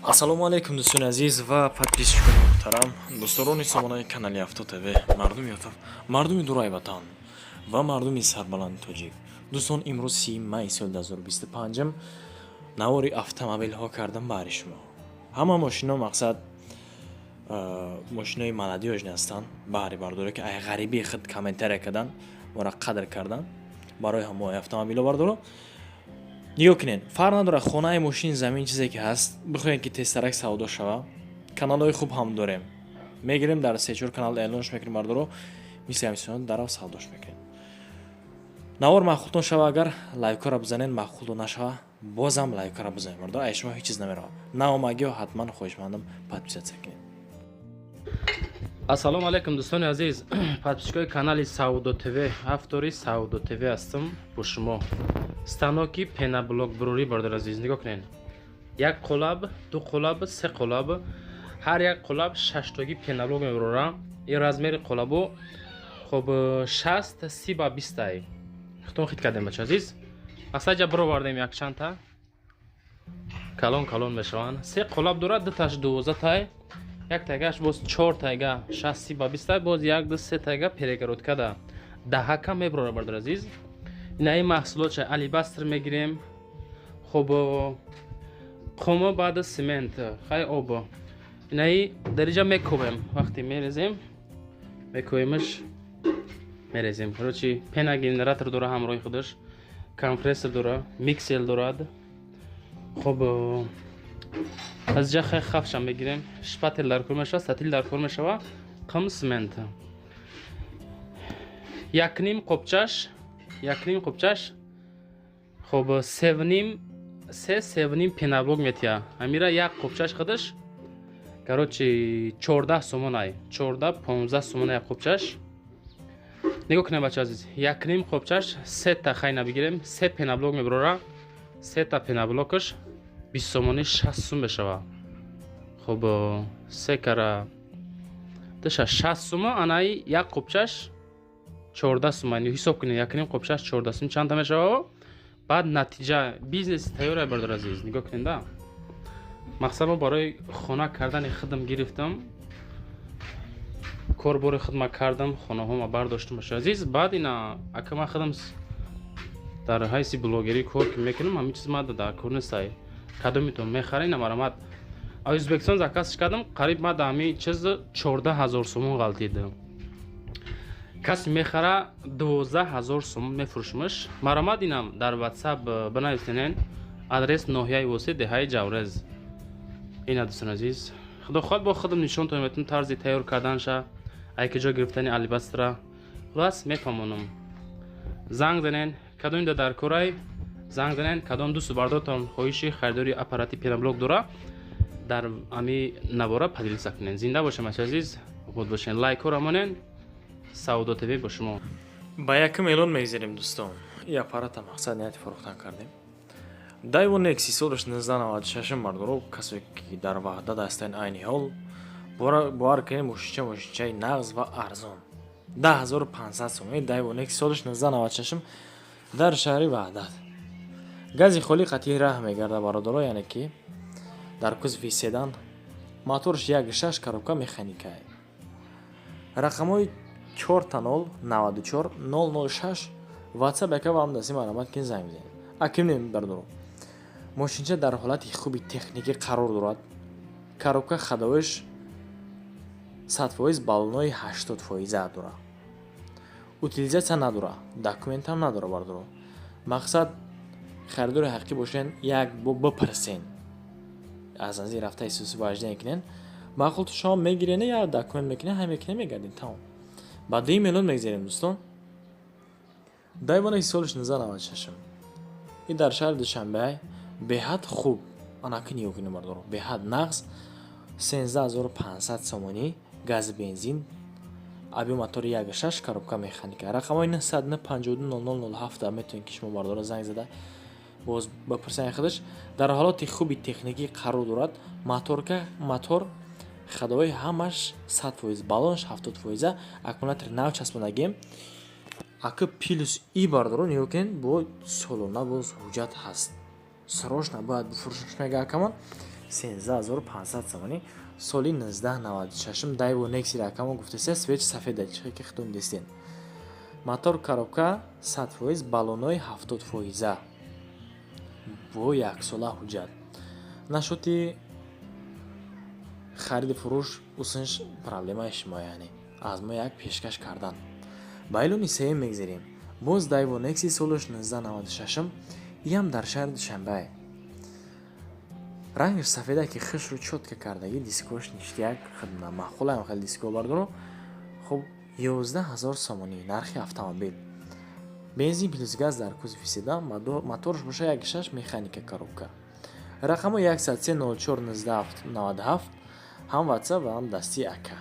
Ассалому алайкум, дӯстони азиз ва подписчикони муҳтарам, дӯстдорони сомонаи канали Авто ТВ, мардуми Отав, мардуми дураи ватан ва мардуми сарбаланди тоҷик. Дӯстон, имрӯз 30 май соли 2025 навори автомобилҳо кардам баҳри шумо. Ҳама мошино, мақсад, мошинои молодёжный ҳастанд, баҳри бардоре, ки ай ғарибии худ комментария кардан, моро қадр кардан. Барои ҳамои автомобилҳо, бардоро, нигоҳ кунед, фарқ надорад хонаи, мошин, замин, чизе ки ҳаст, бихоҳем, ки тезтарак савдо шава. Каналҳои хуб ҳам дорем, мегирем, дар сечор канал эълонш мекунем, бардоро, мисли ҳамисона дарав савдош мекунем. Навор маъқултон шава, агар лайкҳоро бизанед, маъқултон нашава, бозам лайкҳоро бизанед, бардоро, ай шумо ҳеҷ чиз намеравад. Наомагиҳо ҳатман хоҳишмандам, подписаться кунед. Ассалому алайкум, дӯстони азиз, подписчикои канали Савдо ТВ. Автори Савдо ТВ ҳастам бо шумо. Станоки пеноблок бурорӣ, бародар азиз, нигоҳ кунед: як қолаб, ду қолаб, се қолаб, ҳар як қолаб шаштоги пеноблок мебурора. Ин размери қолабо, хоб, 60 30 ба 20-ай. Хитон хит кардем, бача азиз, асаҷа бировардем, якчандта калон калон мешаванд. Се қолаб дорад, дуташ 12-тай, як тайгаш боз чор тайга 60 30 ба 20-тай, боз як, ду, се тайга перегородкада даҳака мебурора. Бародар азиз, инаи маҳсулотша алебастр мегирем, хоб, қумо, баъд цемент, хай, об. Инаи дариҷа мекобем, вақте мерезем, мекобемш, мерезем. Короче, пеногенератор дора, ҳамроҳи худаш компрессор дора, миксер дорад. Хоб, аз ҷа хай хафша мегирем, шпатель дар кор мешава, сатил дар кор мешава, қум, цемент. Якним қопчаш, якним қопчаш, хоб, севним, се, севним пеноблок метия. Амира як қопчаш худаш, короче, 14 сомонай, 14-15 сомона як қопчаш. Нигоҳ кунем, бача азиз, якним қопчаш сета хайна бигирем, се пеноблок мебарора. Сета пеноблокаш 20 сомонӣ, 60 сум мешава. Хоб, се кара душа 60 сума. Анаи як қопчаш 14 сума. Ҳисоб кунед, якним қопчаш 14 сум чанда мешава? Баъд натиҷа бизнеси тайёра, бародар азиз, нигоҳ кунед да. Мақсад, мо барои хона кардани худам гирифтам, корбори худма кардам, хонаҳома бардоштам, баша азиз. Баъд ина ака ман худам дар ҳайси блогерӣ кор ки мекунам, ҳамин чиз ма дар кор нестай. Кадомитон мехара, ина марамат. А Ӯзбекистон заказш кардам, қариб ма да ҳамин чиз 14 000 сомон ғалтид. Касе мехара, 12 000 сомон мефурӯшмаш. Марамат, инам дар Ватсап бинависенен. Адрес: ноҳияи Восеъ, деҳаи Ҷаврез. Ина, дӯстон азиз, худо хоҳад, бо худам нишонтон метавон тарзи тайёр карданша, айки ҷо гирифтани алебастра, хулас, мефаҳмонам. Занг занен, кадомида дар корай, занг занен. Кадом дӯсту бардортон хоҳиши харидори аппарати пеноблок дора, дар ами навора поделиться кунен. Зинда бошем, ачи азиз, обод бошен, лайкҳоро монен. Савдо ТВ бо шумо. Ба якум эълон мегзарем, дӯстон. И аппарата, мақсад, нияти фурӯхтан кардем. Дайво Некси солаш 1996, мардоро, касе ки дар Ваҳдат ҳастанд айни ҳол, бовар кунед, мошинча мошинчаи нағз ва арзон, 10 500 сомонӣ. Дайво Некси солаш 1996 дар шаҳри Ваҳдат, гази холӣ қатъи раҳ мегарда, бародаро, яъне ки дар кузови седан, моторш 1,6, коробка механикае. Рақамҳои 0000 94 006, Ватсап яка ва ҳам дасти марамат кин, занг бизанед. Акимнем, бародаро, мошинча дар ҳолати хуби техникӣ қарор дорад. Коробка ходовоиш 100%, баллонои 80 фоиза дорад, утилизация надорад, документам надорад. Бародаро, мақсад, харидори ҳақиқӣ бошен, як бо бипарсен, аз назди рафта исуси вождение кунен, маъқулту шумо мегирен, я документ мекунен, ҳай мекунен, мегарден, тамом. Ба дуюм эълон мегзарем, дӯстон. Дайвонаи соли 1996 и дар шаҳри Душанбе, беҳад хуб. Анаки нигоҳ кунем, бародаро, беҳад нағз, 13 500 сомонӣ, газ, бензин, объём мотори 1,6, коробка механика. Рақамҳои 952 00 07 метавонед, ки шумо, бародаро, занг зада боз бипурсед. Худаш дар ҳолати хуби техникӣ қарор дорад. Моторка, мотор ходовои ҳамаш 100%, баллонаш 70 фоиза, аккумулятори нав часпондагием. Ака, плюс и, бародаро, нигоҳ кунед, бо солона боз ҳуҷҷат ҳаст. Срочно бояд бифурӯшаш, мега акамон. 13 500 сомонӣ, соли 1996 Дайво Нексира акамон гуфтеса. Цвет сафеда, чихе ки худтон дистен. Мотор, коробка 100%, баллонои 70 фоиза, бо яксола ҳуҷҷат. Насчёти хариди фурӯш усунш проблемаи шумо, яъне аз мо як пешкаш кардан. Ба эълони сеюм мегзарем. Боз Дайво Некси, солаш 1996, иам дар шаҳри Душанбе. Рангаш сафеда, ки хушрӯ чётко кардагӣ, дискош ништяк, маъқулаам хеле диско, бардоро. Хуб, 11 000 сомонӣ нархи автомобил, бензин плюс газ, дар кузови седан, моторш боша 1,6, механика, коробка. Рақамо 103 04 19 97, ҳам ватсап ва ҳам дастии ака.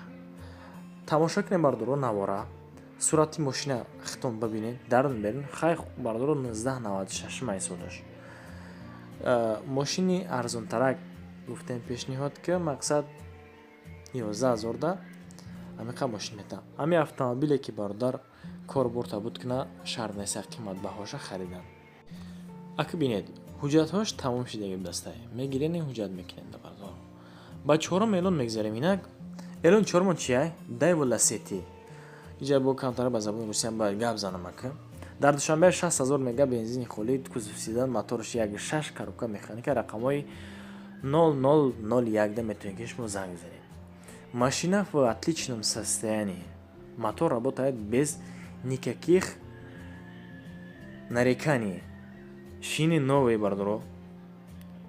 Тамошо кунем, бардоро, навора. Сурати мошина хитон бибинед, дарун берин. Хай, бардоро, 1996 май солаш. Мошини арзонтарак гуфтем пешниҳод, ки мақсад 11 000 да амиқа мошин метам. Ҳами автомобиле ки, бародар, кор бурта буд кина, шарт неста қиматбаҳоша харидан. Ака, бинед, ҳуҷҷатҳош тамом шидаги дастае, мегирен, ҳуҷҷат мекунед, бародар. Ба чорум эълон мегзарем. Инак, эълон чорумон чия? Дайво Ласети. Иҷа бо камтара ба забони русиям бояд гап занам, ака. Дар Душанбе 60 000 мега, бензини холӣ, кузов седан, моторш 1,6, коробка механика. Рақамҳои 0001 да метавонед ки шумо занг бизанед. Машина в отличном состоянии, мотор работает без никаких нареканий, шины новые, бардоро.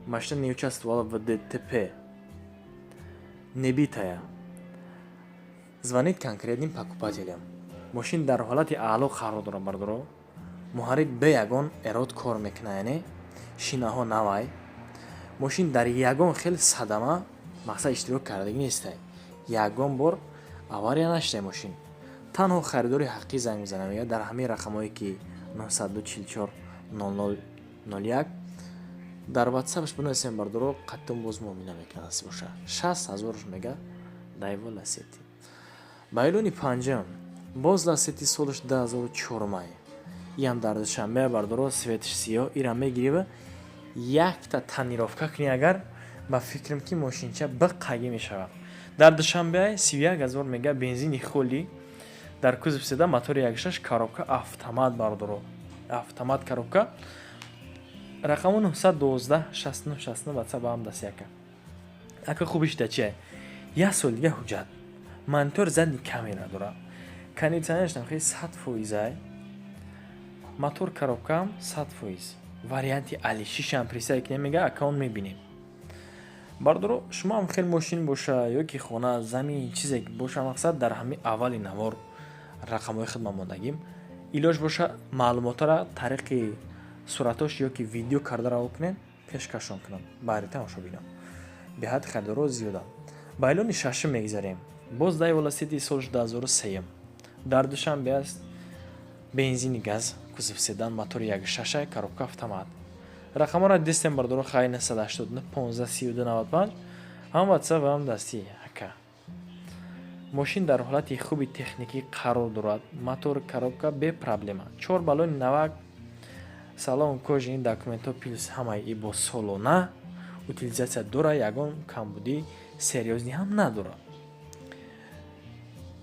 Машина не участвовала в ДТП, не битая. Звонит конкретным покупателям. Мошин дар ҳолати аъло қарор дорад, бардоро. Муҳаррик бе ягон эрод кор мекунад, яъне шинаҳо навай. Мошин дар ягон хел садама, мақсад, иштирок кардагӣ нестай, ягон бор авария нашудай мошин. Танҳо харидори ҳақиқӣ занг мезанад, мегӯяд, дар ҳамаи рақамҳое ки 944 00 01 дар ватсапш бинависем, бардоро, қаттон боз муомила мекунад, насиб боша. 60 000-ш мега Дайво Ласети. Ба эълони панҷум. Боз Ласети, солаш 2004-май, иам дар Душанбе, бардоро. Цветш сиёҳ. Ира мегирива, якта тонировка кунӣ агар, ба фикрам ки мошинча биққагӣ мешавад. Дар Душанбе 31 000 мега, бензини холӣ, дар кузов седан, мотори 1,6, коробка автомат, бардоро, автомат, коробка. Рақаму 912 69 69, ватсап ҳам даст яка. Ака, хубиш да чия? Як сол дига ҳуҷҷат, монитор, задний камера дора, кондитсионераш хеле 100 фоизай, мотор, коробкаам 100%. Варианти алишишам присай ки мега аккаунт мебинем, бардоро. Шумо ҳам хел мошин боша ё ки хона, замин, чизе боша, мақсад, дар ҳамин аввали навор рақамҳои хидмат мондагим. Илоҷ боша, маълумотҳоро тариқи суратош ё ки видео карда раво кунед, пешкашон кунам баъди тамошобинон. Беҳад харидорҳо зиёданд. Ба эълони шашум мегзарем. Боз Дайво Ласети, соли 2003, дар Душанбе аст, бензини газ, кузов седан, мотори 1,6, коробка автомат. Рақамҳоро дистем, бардоро. Хай, 989 15 32 95, ҳам ватсап ва ҳам дастӣ ака. Мошин дар ҳолати хуби техникӣ қарор дорад, мотор, коробка бе проблема, чор баллони навак, салон кожаный, документҳо плюс ҳамаи и бо солона утилизация дора, ягон камбудӣ серьёзный ҳам надорад.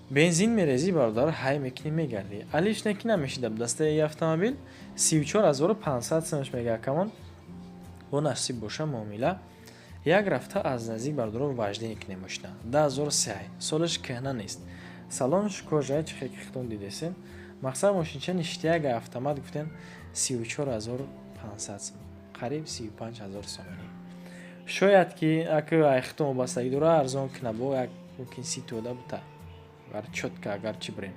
Бензин мерезӣ, бародар, ҳай мекунӣ, мегардӣ, алиш неки намешида. Дастаи автомобил 34 500 сомаш мега акамон. Бо насиб боша, муомила. Як рафта аз наздик, бародаро, вождение кунем мошина. 2003, солаш кӯҳна нест, салонш кожа, чихе ки хитон дидесен. Мақсад, мошинча ништяк, автомат. Гуфтен, 34 500 сом, қариб 35 000 сомонӣ. Шояд ки ака айхитон вобастагӣ дора, арзон куна, бо як мумкин 30 тода бута, агар чётко, агар чӣ бирем,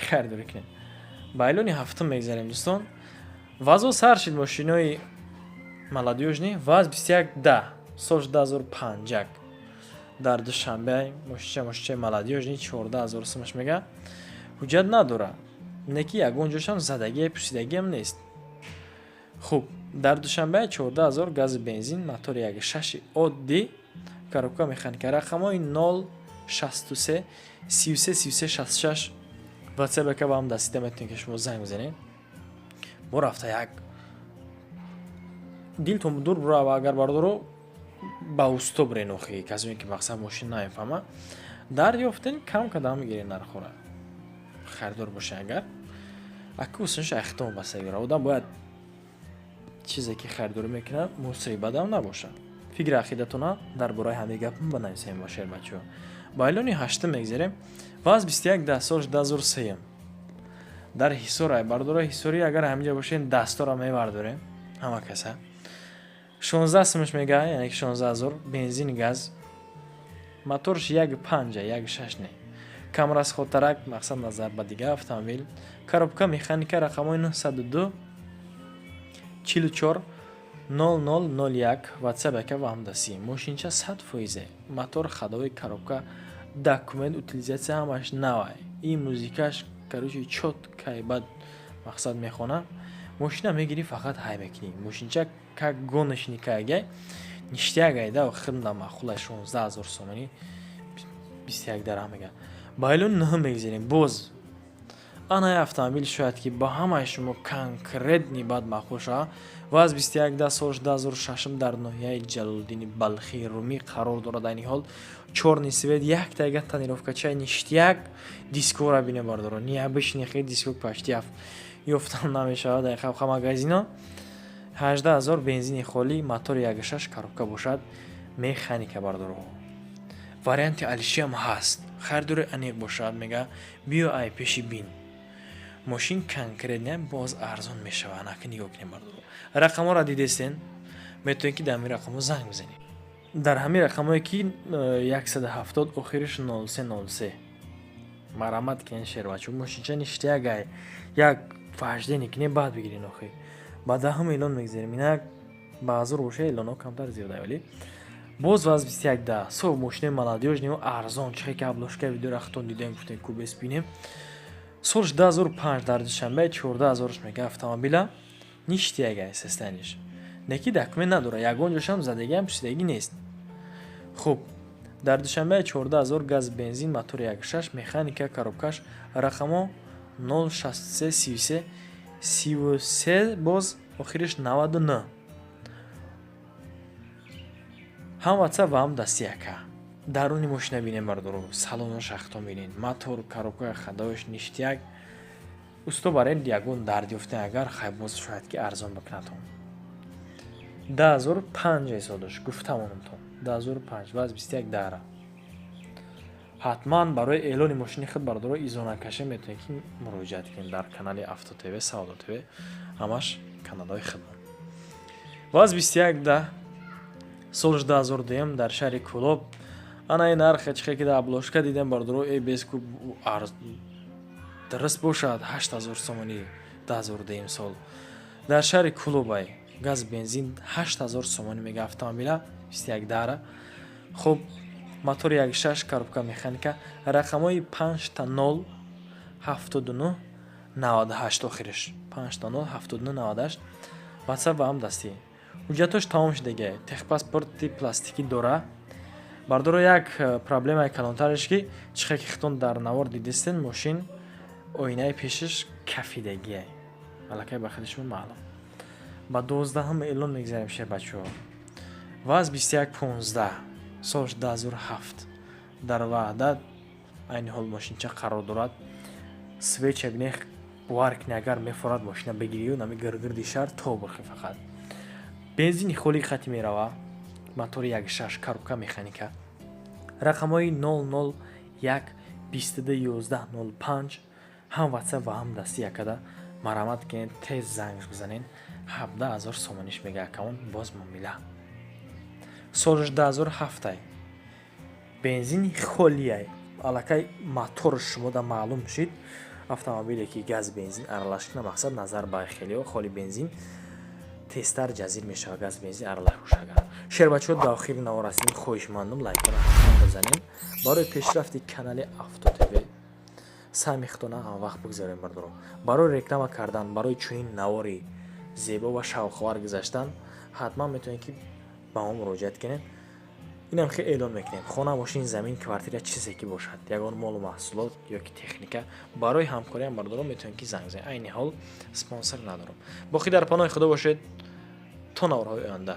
харидорӣ кунем. Ба эълони ҳафтум мегзарем, дӯстон. Вазо сар шид, мошинои молодёжный. ВАЗ 2110, соли 2005, дар Душанбе. Мошинча, мошинчаи молодёжный, 14 000 сомаш мега. Ҳуҷҷат надора, не ки ягон ҷошам задагие, пусидагиам нест. Хуб, дар Душанбе, 14 000, гази бензин, мотори 1,6 оддӣ, коробка механика. Рақамҳои 063 33 33 66, ватсап ака ва ҳам дастида метавонед ки шумо занг бизанед. Мо рафта як Дилтон дур бурава, агар бардоро ба усто бирен, охи касое ки мақсад мошин намефаҳма, дар ёфтен кам када мегирен нархора. Харидор боше агар, аку усунш ахтом басагира. Одам бояд чизе ки харидорӣ мекунад, мусибатам набошад. Фикри ақидатона дар бораи ҳамин гапам банависем, ба шербачаҳо. Ба эълони ҳаштум мегзарем. ВАЗ 21 10, солш 2003, дар Ҳисорай, бардора. Ҳисорӣ агар ҳаминҷа бошен, дастора мебардорем ҳама каса. 16 сумш мега, яъне ки 16 000, бензин, газ, моторш 1,5, 1,6 не, камрасходтарак, мақсад назар ба дигар автомобил. Коробка механика, рақамҳои 902 44 0001, ватсап яка ва ҳамдастӣ. Мошинча 100 фоизе, мотор, ходовой, коробка, документ, утилизация ҳамаш навай. Ин музикаш, короче, чёткай, бад мақсад мехона. Мошина мегирӣ, фақат ҳай мекунӣ. Мошинча как гоночный кагай, ништяк айда, хидмда маъқулай. 16 000 сомонӣ, 21 дарҳам мега. Ба эълони нӯҳум мегзарем. Боз анаи автомобил шояд ки ба ҳамаи шумо конкретный бад маъқул шавад. ВАЗ 21 10, солш 2006, дар ноҳияи Ҷалолуддини Балхии Румӣ қарор дорад. Айни ҳол чёрный цвет, яктайга тонировкачаи, ништяк. Дискора бине, бардоро, необычный хел диско, почти ёфтам намешавад дар қабқа магазино. 18 000, бензини холӣ, мотори 1,6, коробка бошад механика. Бардоро, варианти алишиам ҳаст. Харидори аниқ бошад, мега, биё ай пеши бин, мошин конкретно боз арзон мешавад. Анаки нигоҳ кунем, бардоро, рақамҳоро дидестен, метавонед ки дар ҳамин рақамҳо занг бизанед, дар ҳамин рақамҳое ки 170, охириш 0303. Марҳамат кунед, шербачо, мошинча ништяк ай, як вождение кунед, баъд бигирен. Охир ба даҳум эълон мегзарем. Инак баъзур боша, эълонҳо камтар зиёда, вале боз ВАЗ 21 10, со мошинаи молодёжный, арзон. Чихе ки обложкаи видеоро хатон дидем, гуфтем ку бес бинем. Солш 2005, дар Душанбе, 14 000-ш мега автомобила. Ништяк ай состояниш, неки документ надора, ягон ҷошам задагиам пусидагӣ нест. Хуб, дар Душанбе 14 000, газ, бензин, мотори 1,6, механика, коробкаш. Рақамо 063 33 33, боз охириш 99, ҳам ватсап ва ҳам дасти яка. Даруни мошина бинем, бардоро, салонош ахто бинед, мотор, коробка, ходовош ништяк. Усто барен ягон дард ёфтен агар, хай, боз шояд ки арзон бикунатон. 10 005 ҳисодаш гуфтамонумтон, 10 005, ВАЗ 21 10-ра. Ҳатман барои эълони мошини худ, бардоро, изонакаша метавонед ки муроҷиат кунед дар канали Авто ТВ, Савдо ТВ, ҳамаш каналҳои худмон. ВАЗ 21 10, солш 2002, дар шаҳри Кӯлоб. Ана ин нархе чихе ки дар обложка дидем, бардоро, э беску дуруст бошад, 8000 сомонӣ, 2002 сол, дар шаҳри Кӯлобай, газ, бензин, 8000 сомонӣ мега автомобила 21 10-ра. Хуб, мотори 1,6, коробка механика, рақамҳои 0 0 79 98, охириш 0 0 79 98, ватсап ва ҳам дастӣ. Ҳуҷҷатош тамом шудагиа, техпаспорти пластикӣ дора. Бардоро, як проблемаи калонтареш ки чихе ки хитон дар навор дидистен, мошин оинаи пешаш кафидагиа, аллакай ба худи шумо маълум. Ба 12-ҳум эълон мегзарем, шербачаҳо. ВАЗ 21 15, солш 2007, дар Ваҳдат айни ҳол мошинча қарор дорад. Свеча бинех, бовар кунӣ, агар мефорад мошина бигирию нами гиргирди шаҳр то бирхи, фақат бензини холии хати мерава, мотори 1,6, коробка механика, рақамҳои 001 22 11 05, ҳам ватсап ва ҳам дастӣ якада. Марҳамат кунед, тез зангш бизанед. 17 000 сомониш мега акаун, боз муомила. Солш 2007-ай, бензини холиай, аллакай мотори шумода маълум шид. Автомобиле ки газ, бензин аралаш кунад, мақсад назар ба хелиҳо холи бензин тезтар ҷазир мешавад, газ, бензин аралаш бошад агар. Шербачаҳо, ба охири навор расидем. Хоҳишмандум, лайкҳоро ҳатман бизанем барои пешрафти канали Авто ТВ. Саҳми худтона ҳамавақт бигзорем, бардорон. Барои реклама кардан, барои чунин навори зебо ва шавқовар гузаштан, ҳатман метавонед ки ба мо муроҷиат кунед. Инам хел эълон мекунем: хона, мошин, замин, квартира, чизе ки бошад, ягон молу маҳсулот ё ки техника, барои ҳамкориам, бардорон, метавонед ки занг бизанед. Айни ҳол спонсор надорам. Боқӣ дар паноҳи Худо бошед. То наворҳои оянда.